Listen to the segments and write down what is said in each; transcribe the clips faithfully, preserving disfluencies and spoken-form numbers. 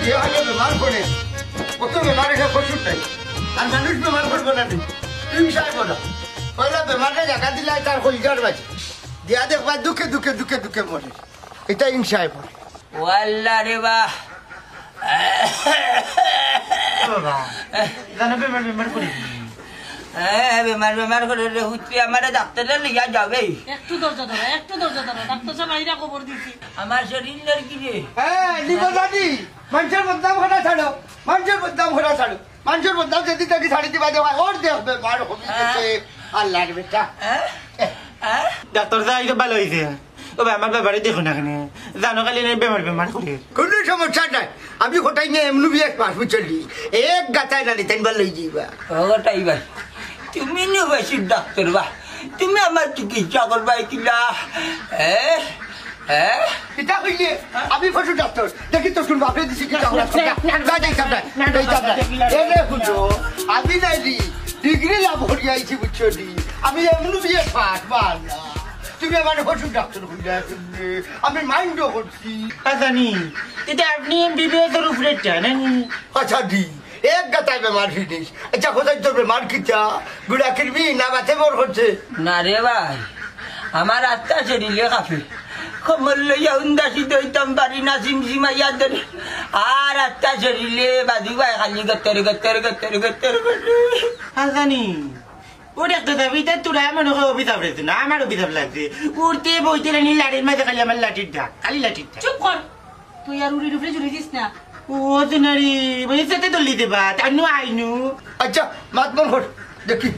যে আগে বেমার পড়ে, কত বেমার, এটা পশুর নাই। আর মানুষ বেমার পড়বো না নি? তুমি সাহেব বলো, পয়লা বেমারে জায়গা দিলাই তার কলিজার মাঝে। দিয়া দেখবা দুঃখে দুঃখে দুঃখে দুঃখে মরে। এটা ইনসায় পড়ে। ও আল্লাহ রে বা। বাবা, জানো বেমার বেমার করি। হ্যাঁ, বেমার বেমার করে রে হুতরে, আমারে ডাক্তারে লইয়া যাবে। একটু ধৈর্য ধরো, একটু ধৈর্য ধরো। ডাক্তার সাহেব আইরা খবর দিছি। আমার শরীর নড়কি রে। হ্যাঁ, নিব জানি। মানুষের বদনাম করা ছাড়ো, মানুষের বদনাম করা ছাড়ো। মানুষের বদনাম যদি তাকে ছাড়ি দিবা দেওয়া, ওর দেখ বেমার হবি গেছে। আল্লাহর বেটা। হ্যাঁ? হ্যাঁ? ডাক্তার সাহেব, এই তো ভালো হইছে। ও ভাই, আমার বাবারে দেখো না কেনে? জানো খালি না বেমার বেমার করে। কোনো সমস্যা নাই, আমি কোথায় নিয়ে এমনি বিয়ে পাস বুঝলি? এক গাছায় না নিতেন ভালো হয়ে যাইবা। ও গোটাই ভাই, তুমি নু বেশি ডাক্তার বা, তুমি আমার চিকিৎসা করবাই কিলা? হ্যাঁ? হ্যাঁ? কিতা কইলে? আমি পশু ডাক্তার। দেখি তো শুন বাপরে দিছি কিতা করা। না, না, না, না, যাইতাম না, না, না, যাইতাম না। না, না, এরে না, হুজুর, আমি নাইলি ডিগ্রি লাভ করি আইছি বুঝছো নি? আমি এমনি বিয়ে পাস, বালা। তুমি আমার পশু ডাক্তার কইলা কেমনে? আমি মাইন্ডও করছি। আচ্ছা নি, এটা আপনি এমবিবিএস এর উপরে টানেন। আচ্ছা দি, এক গাতায় বেমার ফিনিশ। আচ্ছা, কোথায় তোর বেমার কিতা? গুড়া কিরবি না মাথে মোর হচ্ছে? না রে ভাই, আমার আত্মা শরীরে কাঁপে। কমর লইয়া উন্দাসিত হইতাম পারি না, সিমসিমাইয়া ধরে। আর আত্মা শরীরে বাজু ভাই খালি গত্তর গত্তর গত্তর গত্তর করে। আচ্ছা নি, ও দেখতে যাবি, তাই তোরা মনে হয় অভিশাপ রয়েছে না, আমার অভিশাপ লাগছে। উঠতে বইতে রানি লাঠির মাঝে খালি আমার লাঠির ডাক, খালি লাঠির ডাক। চুপ কর, তুই আর উড়ির উপরে জুড়ে দিস না। ও জুনারি, বই সাথে দলি দেবা, তানু আইনু। আচ্ছা, মাত বন্ধ কর, দেখি।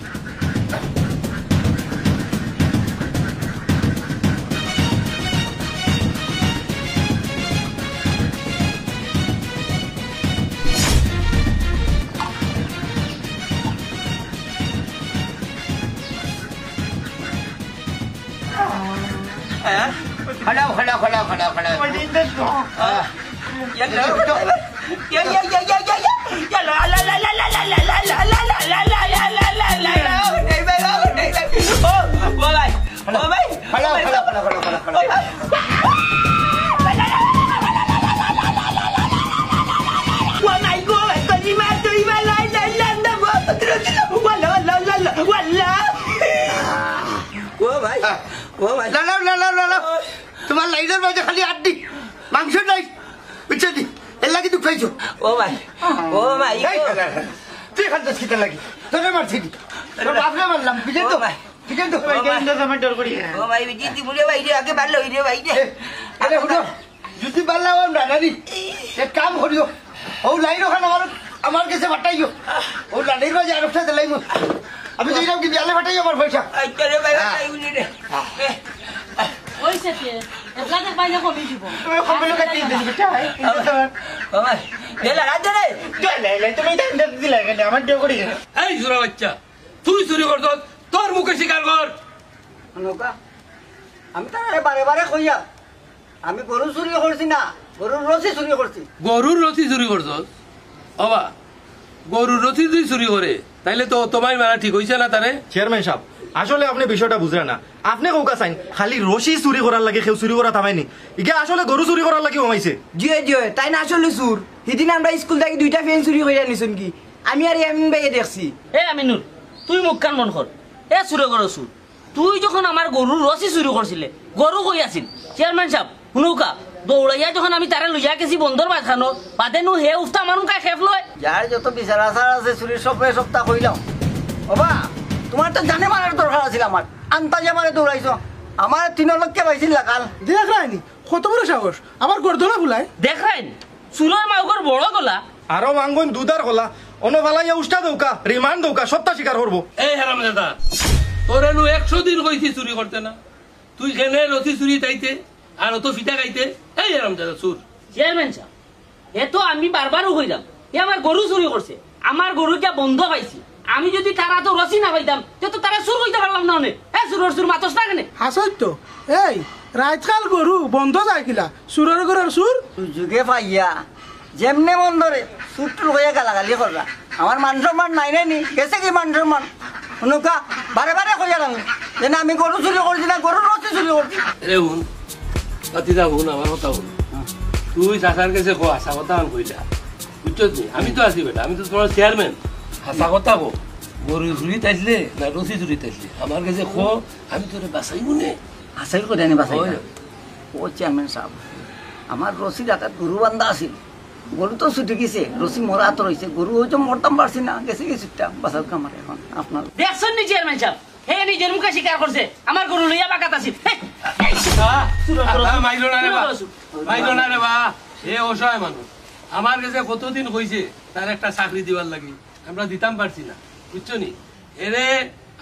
হ্যাঁ? খাড়াও, খাড়াও, খাড়াও, খাড়াও, খাড়াও। ওই দিন তো হ্যাঁ। ইয়া, ইয়া, ইয়া, ইয়া, ইয়া, ইয়া, ইয়া, লা, লা, লা, লা। এই ভাই, ও, ও ভাই, ও ভাই। খাড়াও, খাড়াও, খাড়াও, খাড়াও, খাড়াও, খাড়াও। ও মাই গো, কলিমা, তুই মা, লাই, লাই, লাই, লাই, ও, লা, লা, লা, লা, লা, লা। ও ভাই, হ্যাঁ। ও ভাই। লালাও, লালাও, লালাও। তোমার লাইনের মাঝে খালি আড্ডি, মাংস নাই, বুঝছো নি? এর লাগি দুঃখ পাইছো। ও ভাই, ও ভাই, এই ও। খেলা, খেলা। তুই খালি দোষ কিতা লাগি? তোরে মারছি নি? তোর বাপরে মারলাম, বুঝলি তো? ও ভাই। বুঝলি তো? ও ভাই, কেন তো আমার ডর করি? ও ভাই, বুঝলি তুই বুড়ে ভাই রে, আগে ভালো হই রে ভাই রে। এ, আরে হুনো, যদি পারলা ও না, না নি। এক কাম করিও, ও লাইন ওখানে আমার, আমার কাছে পাঠাইও। ও লাইনের মাঝে আরো সাথে লাইন। আমি তো এরকম কি বিয়ালে পাঠাইও আমার পয়সা। আচ্ছা রে ভাই, হ্যাঁ। তাই বুঝলি রে। ওই সাথে, এবলা দেখ ভাই, কমে দিব। তুমি কমে লোক কাটিয়ে দিস, বেটা। ও ভাই, দে লাগা দে রে। দে লে, লে, তুমি এটা দিলে কেন? আমার ডর করি। এই সুরা বাচ্চা, তুই চুরি করছস, তোর মুখে স্বীকার কর। নৌকা, আমি তারে বারে বারে কইয়া, আমি গরু চুরি করছি না, গরুর রশি চুরি করছি। গরুর রশি চুরি করছস? ওবা, গরুর রশি যদি চুরি করে, তাইলে তো তোমার মারা ঠিক হইছে না তারে। চেয়ারম্যান সাহেব, আসলে আপনি বিষয়টা বুঝরা না। আপনি কউকা চাইন, খালি রশি চুরি করার লাগি কেউ চুরি করা থামায়নি। ইগে আসলে গরু চুরি করার লাগি হমাইছে। জিয়ে, জিয়ে, তাইন আসলে চুর। হিদিন আমরা স্কুল থাকি দুইটা পেন চুরি করিয়া নিছইন কি? আমি আর ইয়ামিন ভাইয়ে দেখছি। এ আমিনুর, তুই মুখ কান বন্ধ কর। এ চুরে গরু চুর। তুই যখন আমার গরুর রশি চুরি করছিলে, গরু কই আছিল? চেয়ারম্যান সাহেব, হুনউক্কা, দৌড়াইয়া যখন আমি তারে লইয়া গেছি বন্দর মাঝখানো, বাদে নু হে উফতা আমার মুখায় খেপ লয়। যার যত বিচার আচার আছে চুরির সব সপ্তাহ কইলাম। বাবা, তোমার তো জানে মারার দরকার আছিল আমার। আন্তাজে আমারে দৌড়াইছো। আমার তিন লক্ষে পাইছিল লাগাল। দেখ রায়নি, কত বড় সাহস, আমার গর্দনা ফুলায়। দেখ রায়নি, চুরর মাউগর বড় গলা। আরো মাঙ্গন দুধার গলা, অনো ফালাইয়া উষ্টা দৌকা, রিমান্ড দৌকা, সপ্তাহ স্বীকার করবো। এই হারামজাদা, তোরে নু একশো দিন কইছি চুরি করতে না। তুই কেনে রশি চুরি তাইতে, আর অত ফিটা খাইতে, এই হারামজাদা চুর। চেয়ারম্যান সাহেব, এ তো আমি বারবারও কইলাম, এ আমার গরু চুরি করছে, আমার গরু গিয়া বন্ধ পাইছি। আমি যদি তার আতো রশি না পাইতাম, তে তো তারে চুর কইতে পারলাম না অনে। এ চুরর চুর মাতস না কেনে? হাসত তো, এই রাইতকাল গরু বন্ধ যায় কিলা? চুরর ঘরর চুর। সুযোগে পাইয়া যেমনে মন ধরে চুরটুর কইয়া গালাগালি কররা। আমার মান সম্মান নাই রে নি? গেছে কি মান সম্মান? হুনউক্কা, বারে বারে কইয়ার আমি, যেন আমি গরু চুরি করছি না, গরুর রশি চুরি করছি। এরে হুন, ভাতিজা হুন, আমার কথা হুন। তুই চাচার গেছে কো, হাছা কথা আন কইলা। বুঝছস নি? আমি তো আছি বেটা, আমি তো তুমার চেয়ারম্যান। হাছা কথা কো, গরু চুরিত আইছলে না রশি চুরিত আইছলে? আমার গেছে কো, আমি তোরে বাচাইমু নে। হাছাই করি আনি বাচাই ওই। না। ও চেয়ারম্যান সাব, আমার রশি ডাকাত গরু বান্ধা আছিল, গরু তো ছুটি গেছে, রশি মোর আতো রইছে, গরু অউ যে মরতাম পারছি না, গেছে গেছে ছুটতাম, বাচাউক্কা আমারে অখন আপনারা। দেখছইন নি চেয়ারম্যান সাব, হে নিজর মুখে স্বীকার করছে, আমার গরু লইয়া বাগাত আছিল। হে, এই, আহ, চুরর গরু, আহ, মাইরো না রে চুরর বা। গরু। মাইরো না রে বা। হে অসহায় মানুষ, আমার গেছে কতদিন কইছে তার একটা চাকরি দিবার লাগি, আমরা দিতাম পারছি না, বুঝছো নি? এরে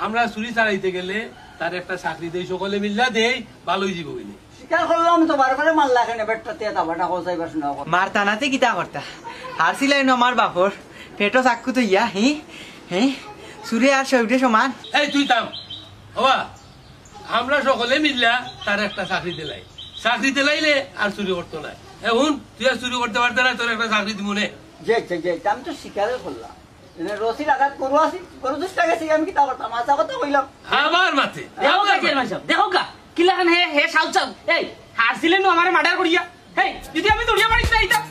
আমরা চুরি ছাড়াইতে গেলে তার একটা চাকরি দেই, সকলে মিল্লা দেই, ভালা অই যিবো কিনে। স্বীকার করলাম তো, বারবারে মারলা কেনে? বেটা তে দাবাটা কও চাইবার শুনা কর। মারতা না তে কিতা করতা? হারছিলায় নু আমার বাপর পেটো চাক্কু তো ইয়া, হি? হি? চুরে আর শৈডে সমান। এই তুই থাম। বাবা, আমরা সকলে মিল্লা তার একটা চাকরি দিলাই। চাকরি দিলাইলে আর চুরি করতো না। এখন তুই আর চুরি করতে পারতে না, তোর একটা চাকরি দিমু নে। যে, যে, যে, আমি তো স্বীকারই করলাম। এনে রশি লাগাত গরু আছি, গরু দুষটা গেছে, আমি কিতা করতাম? হাছা কথা কইলাম। আবার মাতে। দেখো গা চেয়ারম্যান সাব, দেখো গা, কিলাখান হে, হে সাউথ সাউথ। এই, হারছিলে নু আমারে মার্ডার করিয়া। এই, যদি আমি দৌড়িয়া বাড়িত না আইতাম,